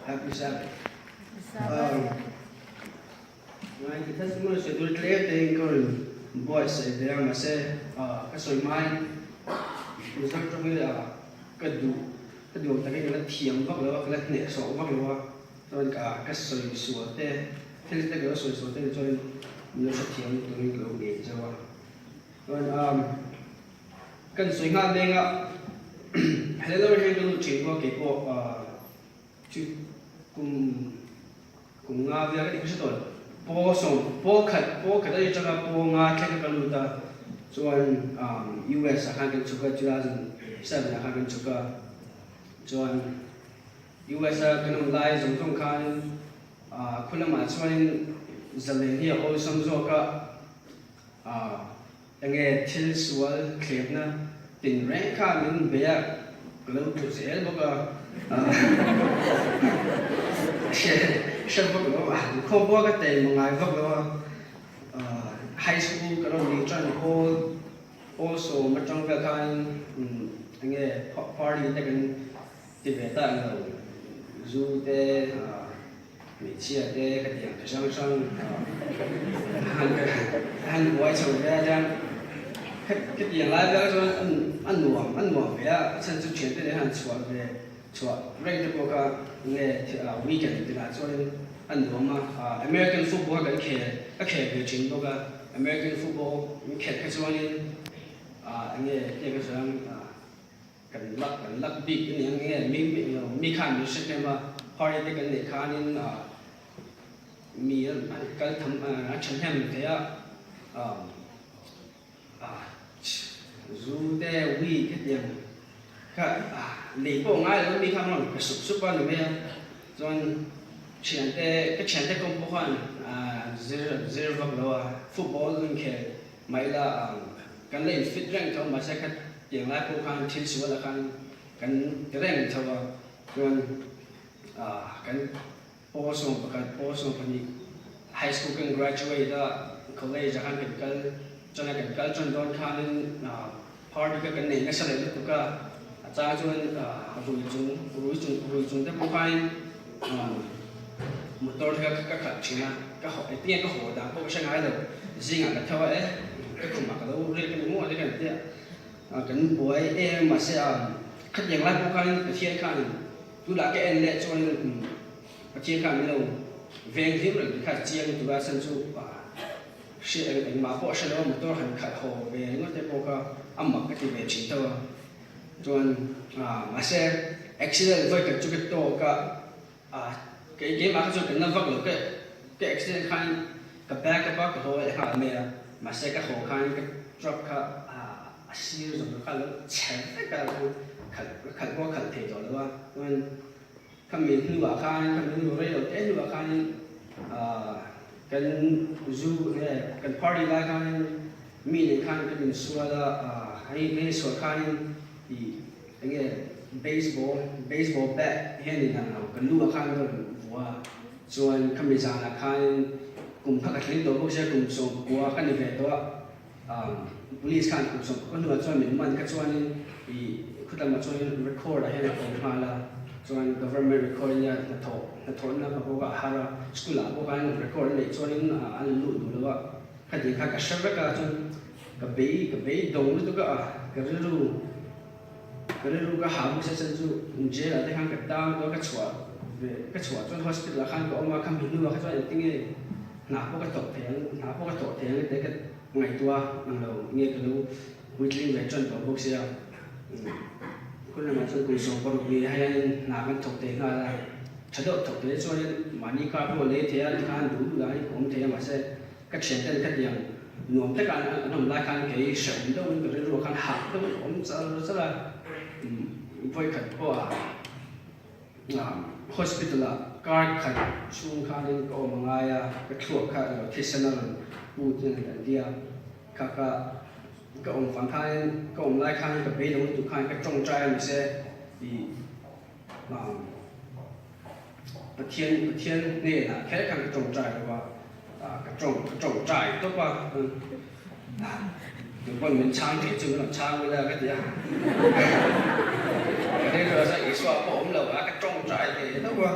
Happy Sabbath. Um, ngai ti thas mo se dur tle te in ka rawn buatsaih ve a mahse ah ka sawi hmain Mizo tawng hi ah ka duh ka duh ang takin ka la thiam vak lo a ka la hnehsawh vak lo a chuan ka ka sawi sual te thil te ka lo sawi sual te ni chuan min lo hrethiam turin ka lo ngei zauh a chuan um Kan sawi nghal leng a, hello hian ka lut thin bawk keipawh chu kum kum nga vel ka ti hre tawh lo, paw sawm paw khat paw khat anih atanga paw nga thleng kha ka lut a, chuan US ah khan kan chhuk a 2007 ah khan kan chhuk a, chuan US a kan awm lai zawng zawng khan khu lamah chuanin zalen hi a awlsam zawk a. Enge thil sual thlepna tin reng kha min bei a, ka lo tlu zel bawk a, hre hre vak lo a, khawm pawh ka tei ngai vak lo a, high school ka rawn nih tan pawl pawl sawm atang vel khan enge party te kan ti ve ta ang lo, zu te. Hmeichhia te ka ti ang hrang hrang a han buai chho ve a chuan ka ti ang lai vel chuan a nuam a nuam ve a, a chhan chu thiante nen han chhuah ve chhuah reng te pawh kha nge weekend tinah chuanin a nuam a, American football kan khel ka khel ve thin bawk a, American football min khelh kha chuanin enge tiang ka sawi ang. Kan lak kan lak bik a ni ang nge mi mi khan min hre hnem a, party te kan neih khanin mi an kal tham a tha hnem thei a, zu te weed hetiang kha lei pawh ngai lo mi khan rawn pe sup sup a ni mai a, chuan thiante ka thiante kawm pawh khan zir zir vak lo a, football inkhel mai la kan la in fit reng tho mahse kha tiang lai pawh khan thil sual ah khan kan ti reng tho a chuan ah kan pawl sawm pakhat pawl 12 high school kan graduate a college ah khan kan kal chuan a kan kal chuan dawn khanin ah party kha kan nei nasa leh lutuk a a chang chuan ah rui chung rui chung rui chung te pawh khanin ah motor te kha ka khalh thin a ka haw engtin nge ka haw dan pawh ka hre ngai lo zingah ka tho a e ka khumah ka lo riak a ni maw te ka ti a. Kan buai em mahse a khatiang lai pawh khanin Pathian khan tunah ka en leh chuanin Pathian khan min lo veng hlim reng tih kha chiang lutuk a chhan chu hria eng engmah pawh hre lo a motor han khalh haw ve ringawt te pawh kha a mak ka ti ve thin tho a chuan mahse accident vawi khat chu ka tawk a. Kei keimah kha chuan ka na vak lo ka ka accident khan ka back up a ka haw leh nghal mai a mahse ka haw khan ka truck kha a sir zawng kha lo chher vek a khalh ka khalh pawh a khalh thei tawh lo a chuan khami hnuah khan khami hnu rei lo te hnuah khanin kan zu nge kan party lai khanin mi nen khan kan insual a hei kan insual khanin ih Enge baseball baseball bat hian in ang lo ka nu ah khan ka rawn vua a chuan khami zanah khan kum kha ka thleng tawh bawk sia kum 19 ka ni ve tawh a police khan kum 19 hnuah chuan min man kha chuanin ih khulamah chuanin record ah hian a awm nghal a chuan government record ania hnathawh hnathawhna ka bawk a a har a school ah pawh khan record a neih chuanin an luh duh lo a khatiang kha ka hre vek a chuan ka bei ka beidawng lutuk a ka rilru. Ka rilru ka hah hmasa chan chu jail ah te khan ka tang tawh a, ka chhuah ve ka chhuah chuan hospital ah khan ka awm a, kha mi hnuah kha chuan engtinge hna pawh ka thawk thei ang hna pawh ka thawk thei ang tih ka ngaihtuah a ang lo nge ka lo puitling ve tan tawh bawk sia hun lamah chuan kum 16 ni hianin hna kan thawk thei nghal a, tha deuh thawk thei chuanin mahni car pawh lei thei a tikhan duh duh danin ka awm thei a mahse Ka thianten khatiang nuam taka an awm lai khan kei hrehawm deuhin ka rilru ah khan hah deuhin ka awm char char a, vawikhat pawh ah hospital ah kar khat chhung khanin ka awm a ngai a, ka thluak kha ilo thisen a rawn put in an ti a, kha ka ka awm vang khanin ka awm lai khan ka beidawng lutuk khan ka tawngtai a nise tih Pathian Pathian hnenah kher khan ka tawngtai lo a, ka tawng ka tawngtai tawp a, tu pawn min chhang thei chu min rawn chhang ula ka ti a, ka rilru ah chuan Isua pawh awm lo a, ka tawngtai thei. ve deuh a,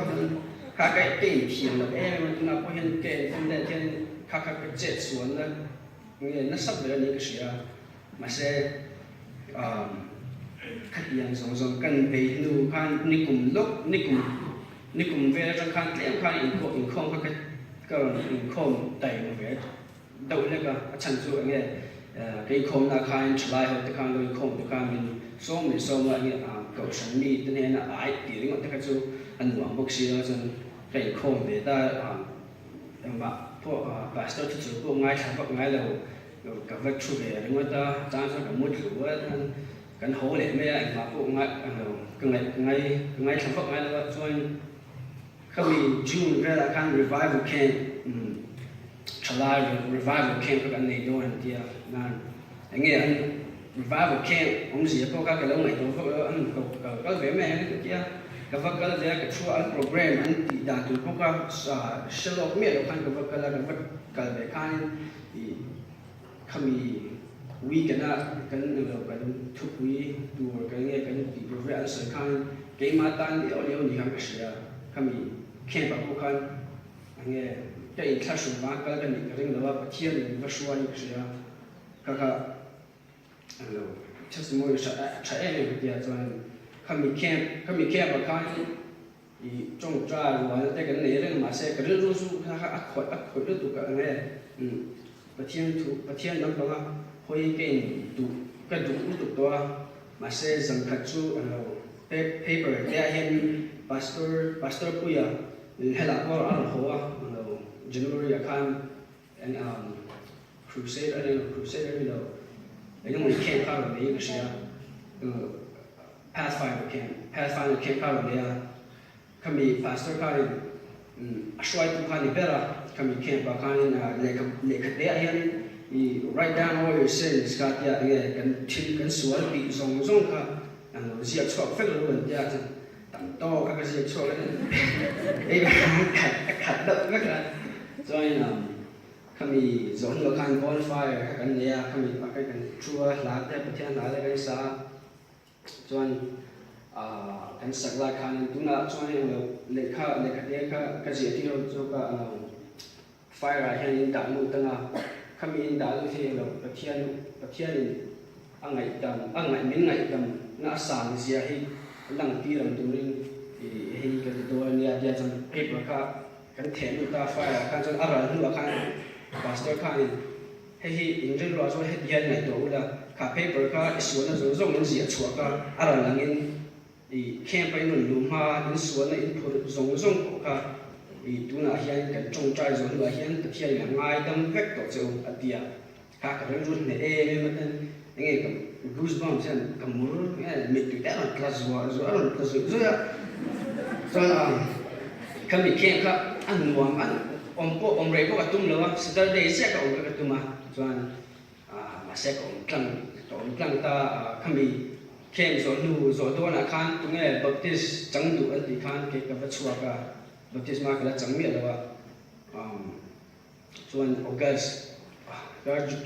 kha ka ka inthiam loh em em a, tunah pawh hian ka enkawl let hian kha kha ka chet sualna nge nasa ber a ni ka hria. Mahse khatiang zawng zawng kan bei hnu khan nikum lawk nikum nikum vel atang khan tlem khan inkhawm kha ka ka rawn inkhawm taima ve deuh hlek a, a chhan chu enge ka inkhawmna khan thalai ho te khan lo inkhawm te khan min sawm min sawm a enge kohhran mi te hnena ai tih ringawt te kha chu a nuam bawk si a chuan ka inkhawm ve ta engmah pawh pastor thu chu pawh ngaithla vak ngai lo ka va thu ve ringawt a chang chuan ka mu thlu a chuan kan ho leh mai a engmah pawh ngai lo ka ngaih ka ngai ka ngaithla vak ngai lo a chuan Khami June velah khan revival camp thalai revival camp kha kan nei dawn an ti a, nan enge an revival camp awmzia pawh kha ka lo ngaihtuah vak lo, an ko ka kal ve mai ang ka ti a, ka va kal ve a ka thu a an program an tih dan tur pawh kha hre lawk miah loh khan ka va kal a, ka va kal ve khanin ih khami weekend a kan englo kan thupui tur kan nge kan tih tur vel an sawi khan keimah tan liau liau ni khan ka hria khami camp ah pawh khan enge ka inthlahrun vang kal ka nih ka ring lo a Pathian in min va hruai in ka hria kha kha englo testimony tha tha em em ka tia chuan khami camp khami camp ah khan I tawngtai rualna te kan nei reng mahse ka rilru chu kha kha a khawih a khawih lutuk a enge Pathian thu Pathian lampanga hawi ka in duh ka duh lutuk tawh a mahse zan khat chu a lo paper te ah hian Pastor Pastor Puia helah pawh a rawn haw a lo January ah khan eng crusade a ni lo crusade a ni lo engemaw camp kha a rawn nei in ka hria. Pathfinder camp, Pathfinder camp kha a rawn nei a, khami pastor khanin a hruaitu kha a ni ber a, khami camp ah khanin lehkha lehkha te ah hianin i write down all your sins kha tia enge kan thil kan sual tih zawng zawng kha an lo ziak chhuak vek lo an tia chuan tam tawk kha ka ziak chhuak a hei khat a khat deuh vek a chuanin khami zawh hnuah khan bonfire kha kan nei a khami ah khan kan thu a hla te Pathian hla te kan sa a. Chuan kan sak lai khanin tunah chuan hei englo lehkha lehkha te kha ka ziah tir ho chu ka fire ah hian in dah lut ang a, khami in dah lut hi englo Pathian Pathianin a ngaihdam a ngaih min ngaihdam na a sang zia hi lang tir ang turin ih hei ka ti dawn ania tia chuan paper kha kan theh lut a fire ah khan chuan a ral hnuah khan pastor khanin Hei hi in rilruah chuan heti hian ngaihtuah ula, kha paper kha i sualna zawng zawng in ziah chhuak a, a ral angin i camp a in rawn luh hma a, in sualna in phur zawng zawng pawh kha i tunah hian kan tawngtai zawh hnuah hian Pathian in a ngaidam vek tawh che u a ti a, kha ka rilru hneh em em a ten enge ka goosebumps hian ka mur nge mittui te a rawn tla zuah zuah a rawn tla zuih zuih a, chuan khami camp kha a nuam a. Awm pawh awm rei pawh ka tum lo a, Saturday chiah ka awm kha ka tum a, chuan mahse ka awm tlang ka awm tlang ta a, khami camp zawh hnu zawh dawnah khan tunge Baptist chang duh an tih khan kei ka va chhuak a, Baptisma ka la chang miah lo a, chuan August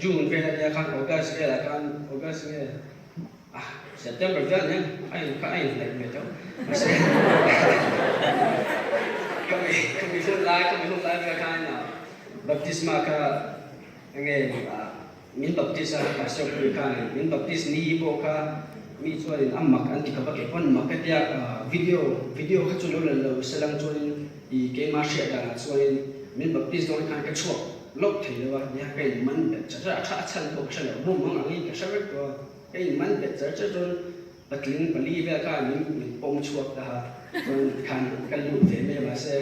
June vel ania khan August velah khan August nge Ah, September vel nen a in kha a in hnaih ve tho. Mahse, ka mi ka mi hun lai ka mi hun lai vel khan baptisma kha enge min baptist a pastor pui khan min baptist ni pawh kha mi chuanin a mak an ti khawp a keipawn mak ka tia video video kha chu lo la lo selang chuanin i keimah hriat danah chuanin min baptist dawn khan ka chhuak lawk thei lo a nia ka in man bet char char a tha a chhan pawh ka hre lo mumang angin ka hre vek tawh a. Ka in man bet char char chuan patling pali vel khan min min pawm chhuak ta a, chuan khan ka lut ve mai a mahse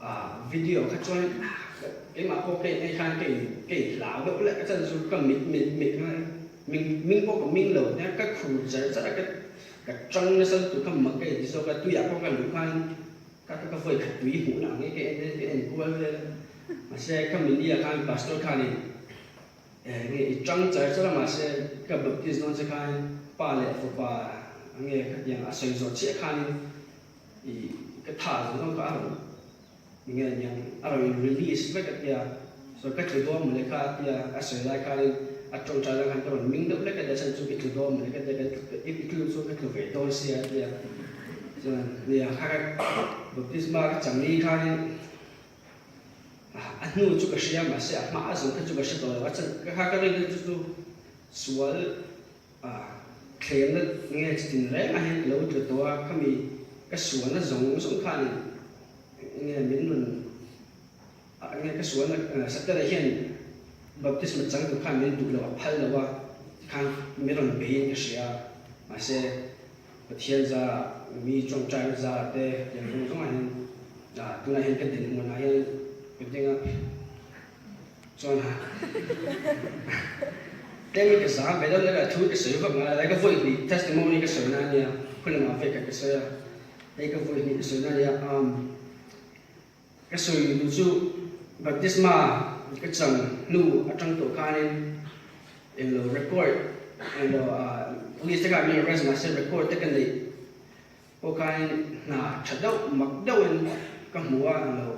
ah video kha chuan keimah pawh ka in en khan ka in ka in hlau deuh leh ka chan chu ka mit mit mit ming ming pawh ka ming lo nia ka khur char char a ka ka tang nasa lutuk kha mak ka inti zawk a tuiah pawh ka luh khan ka ka vawi khat tui hmuh na ang nge ka en ka en kual vel a mahse ka minia khan pastor khanin Nge i tang char char a mahse ka baptist dawn che khan pa leh fapa nge khatiang a sawi zawh chiah khanin i ka tha zawng zawng kha a rawn nge niang a rawn in release vek a tia so ka tlu dawn mawle kha a tia a sawi lai khanin a tawngtai lai khan ka rawn ming deuh lek a tia chhan chu i tlu dawn mawle ka tia kan i tlu chu ka tlu ve dawn sia a tia. Chuan nia kha ka baptisma ka chang ni khanin a hnu chu ka hria mahse a hma zawng kha chu ka hre tawh lo a chan ka kha ka rin chu chu sual thlemna nge chitin reng ah hian ka lo tla tawh a khami ka sualna zawng zawng khanin nge min rawn nge ka sualna Satana hian baptisma chang tur khan min duh lo a phal lo a tikhan min rawn beiin ka hria mahse Pathian zarah mi tawngtaina zarah te tiang zawng zawngah hian tunah hian ka dinhmunah hian ka ding a chuan tlem ka zam ve deuh deuh a thu ka sawi vak ngai lo ka vawi hnih testimony ka sawi na ania hun lamah ve ka sawi a hei ka vawi hnih ka sawi na ania ka sawi duh chu baptisma ka chang hnu atang tawh khanin englo record englo police te khan min arrest mahse record te ka neih pawh khanin hna tha deuh mak deuhin ka hmu a englo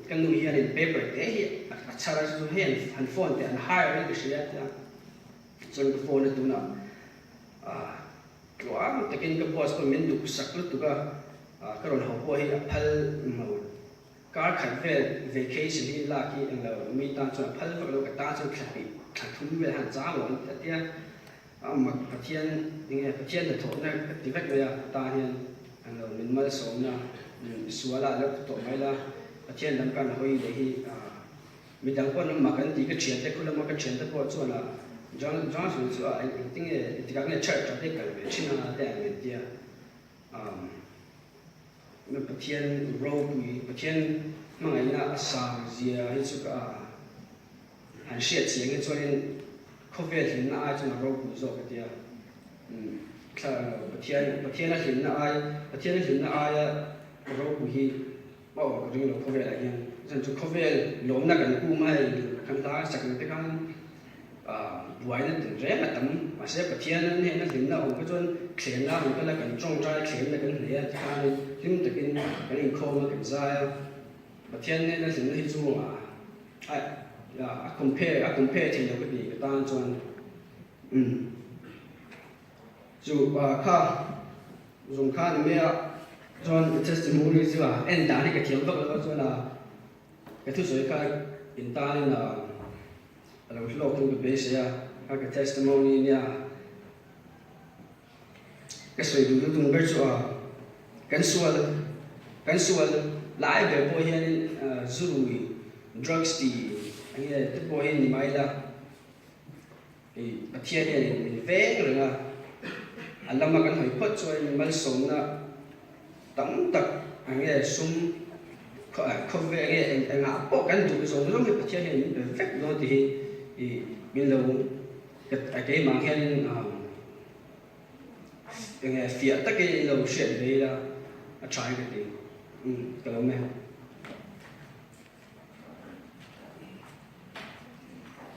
ka nu hianin paper te hi a chhar a chu hei an phone te an hire in ka hria a tia chuan ka phone a tunah Tluang takin ka boss pawh min duk sak lutuk a, ka rawn haw pawh hi a phal lo. Kar khat vel vacation hi lak hi englo mi tan chuan a phal vak lo, ka tan chuan thla hnih thla thum vel han chang lo a tia. A mak Pathian enge Pathian hnathawhna ka ti vek mai a, ka tan hian englo min malsawmna sual ah lo tawh mai la, Pathian lam kan hawi leh hi Midang pawh an mak an ti, ka thiante khu lama ka thiante pawh chuan a John Johnson chu a engtinge engtikah nge church ah te kal ve thin a te an ti a, umm Pathian ropui Pathian hmangaihna a sang zia hi chu ka han hriat chiang hi chuanin khawvel hlimna ai chuan a ropui zawk ka ti a, umm thla Pathian Pathian a hlimna ai Pathian a hlimna aia ropui hi A aw ka ring lo khawvel ah hian zan chu khawvel lawmna kan um a hei kan hla sak ang te khan buaina tin reng a tam mahse Pathian an hnehna hlimna awm kha chuan thlenna ang kala kan tawngtai thlenna kan hneh a tikhan hlim takin kan inkhawm a kan zai a Pathian hnehna hlimna hi chu a a compare a compare thei lo ka ti ka tan chuan umm chu kha Zawng kha ni mai a, chuan ka testimony chu a en dan hi ka thiam vak lo a, chuan a ka thusawi kha in tanin a a lo hlawk in ka beisei a, kha ka testimony nia ka sawi duh lutuk ber chu a kan sual kan sual lai ber pawh hianin zurui drugs tih enge te pawh hi ni mai la. I Pathian hian min veng reng a, a lama kan hawi phawt chuan malsawmna tam tak ang nge sum khawvel nge eng engah pawh kan duh zawng zawng hi Pathian hian min pe vek dawn tih hi i min lo keimah hianin eng nge fiah takin in lo hriat ve ila a tha hi ka ti. Ka lo meh.